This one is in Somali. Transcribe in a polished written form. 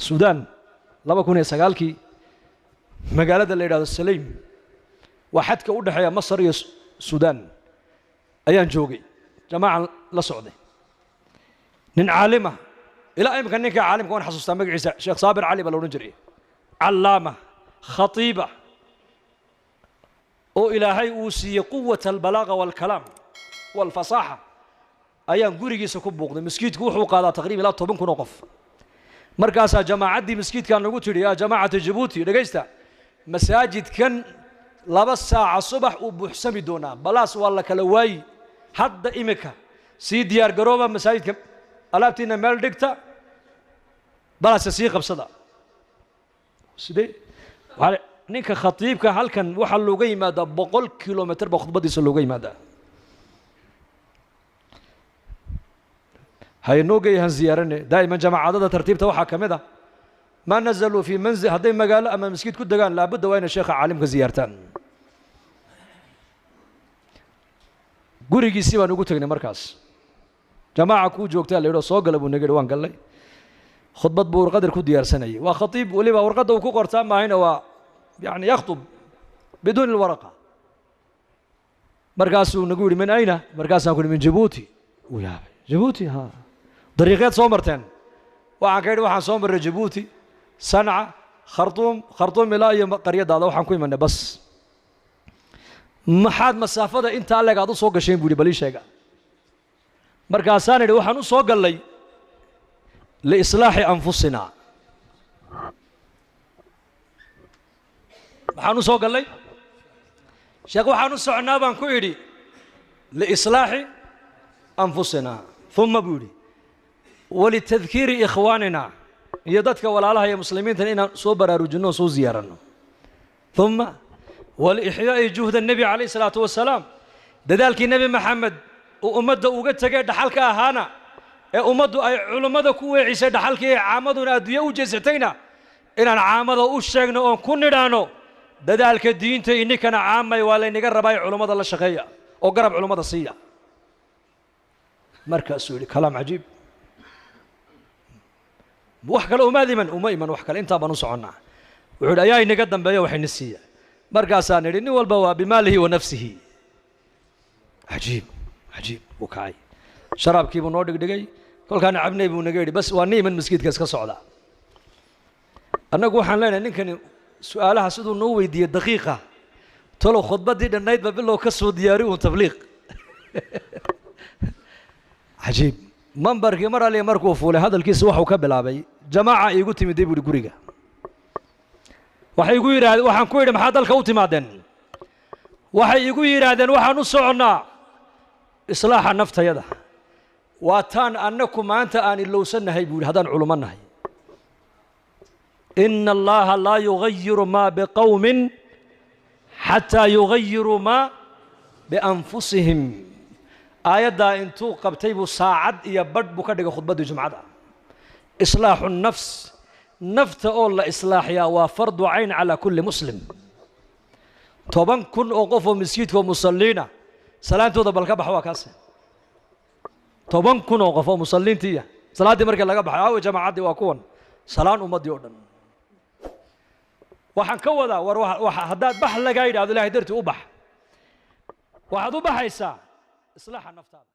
Suudaan 2009kii magaalada la yidhahdo Saleym, waa xadka u dhexeeya Masar iyo Suudaan, ayaan joogay, jamaacan la socday. Nin caalima, ilaa imika ninka caalimka waan xasuustaa magaciisa, Sheekh Saabir Cali baa la odhan jiray, callaama khatiiba oo Ilaahay uu siiyey quwata albalaaga waalkalaam waalfasaaxa, ayaan gurigiisa ku buuqday. Maskiidku wuxuu qaadaa taqriiban ilaa 10,000 oo qof. Markaasaa jamaacaddii maskiidkaa nagu tidhi, yaa jamaacata Jabuuti, dhegaysta, masaajidkan 2 saaca subax uu buuxsami doonaa, balaas waa la kala waayi, hadda imika sii diyaar garooba, masaajidka alaabtiina meel dhigta, balaase sii qabsada. Sidee ninka khatiibka halkan waxaa looga yimaadaa 100 kilomitr baa khudbaddiisa looga yimaadaa. Haynoo geeyahan ziyaarane. Daa'iman jamaacadada tartiibta waxaa ka mid ah maa nazaluu fii manzil, hadday magaalo ama maskiid ku degaan laabudda waa inay sheekha caalimka ziyaartaan. Gurigiisii baan ugu tegnay markaas, jamaaca kuu joogtaa la yidhi, soo gala buu naga yidhi. Waan gallay. Khudbad buu warqadar ku diyaarsanayay, waa khatiib, weliba warqadda uu ku qortaa maahayna, waa yani yakhtub biduuni alwaraqa. Markaasuu nagu yidhi, min ayna? Markaasaan ku yidhi, min Jabuuti. Uu yaabay, Jabuuti? Ha, dariiqeed soo marteen? Waxaan ka yidhi, waxaan soo marray Jabuuti, Sanca, Khartuum, Khartuum ilaa iyo qaryadaada waxaan ku imanay bas. Maxaad masaafada intaa leeg aad u soo gasheen, buu yidhi, bal ii sheega. Markaasaan idhi, waxaan u soo gallay liislaaxi anfusina. Maxaan u soo gallay, sheekh? Waxaan u socnaa baan ku idhi liislaaxi anfusina, uma buu yidhi walitadkiiri ikhwaanina, iyo dadka walaalaha iyo muslimiintan inaan soo baraarujinno oo soo ziyaaranno, uma walixyaa'i juhda nebi calayh isalaatu wasalaam, dadaalkii Nebi Maxamed uu ummadda uga tegay dhaxalka ahaana ee ummaddu ay culummada ku weecisay dhaxalkii ee caamaduna adduunye u jeesatayna inaan caamada u sheegno oon ku nidhaano dadaalka diinta ininkana caamay waa laynaga rabaa, culummada la shaqeeya oo garab culummada siiya. Markaasuu yidhi, kalaam cajiib, wax kale umaad iman? Uma iman wax kale, intaa baan u soconnaa. Wuxuu yidhi, ayaa inaga dambeeya waxayna siiya? Markaasaan nidhi, nin walba waa bimaalihi wa nafsihi. Cajiib, cajiib. Buu kacay, sharaabkii buu noo dhigdhigay, kolkaana cabnay buu naga yidhi, bas waa ni iman maskiidka iska socda. Annagu waxaan leenahay, ninkani su-aalaha siduu noo weydiiyey daqiiqa, talow khudbaddii dhannaydba bilow ka soo diyaari uun tabliiq. Cajiib. Mambarkii mar aliya markuu fuulay, hadalkiisa waxuu ka bilaabay, jamaaca iigu timiday, buu yidhi, guriga. Waxay igu yidhaahdeen, waxaan ku yidhi, maxaa dalka u timaadeen? Waxay igu yidhaahdeen, waxaan u soconnaa islaaxa naftayada, waa taan annaku maanta aan ilowsannahay, buu yidhi, haddaan culummo nahay. Ina Allaha laa yugayiru maa biqowmin xataa yugayiruu maa bianfusihim. Aayaddaa intuu qabtay buu saacad iyo badh buu ka dhigay khudbaddii jumcada. Islaaxu nafs, nafta oo la islaaxiyaa waa fardu cayn calaa kulli muslim. 10,000 oo qof oo masjidka oo musalliina salaantooda bal ka bax, waa kaase 10,000 oo qof oo musalliintiiya salaaddii markii laga baxay, aawe jamaacaddii? Waa kuwan salaan ummaddii oo dhan. Waxaan ka wadaa, war haddaad bax lagaa yidhahdo, Ilahay dartii u bax, waxaad u baxaysaa islaaxa naftaada.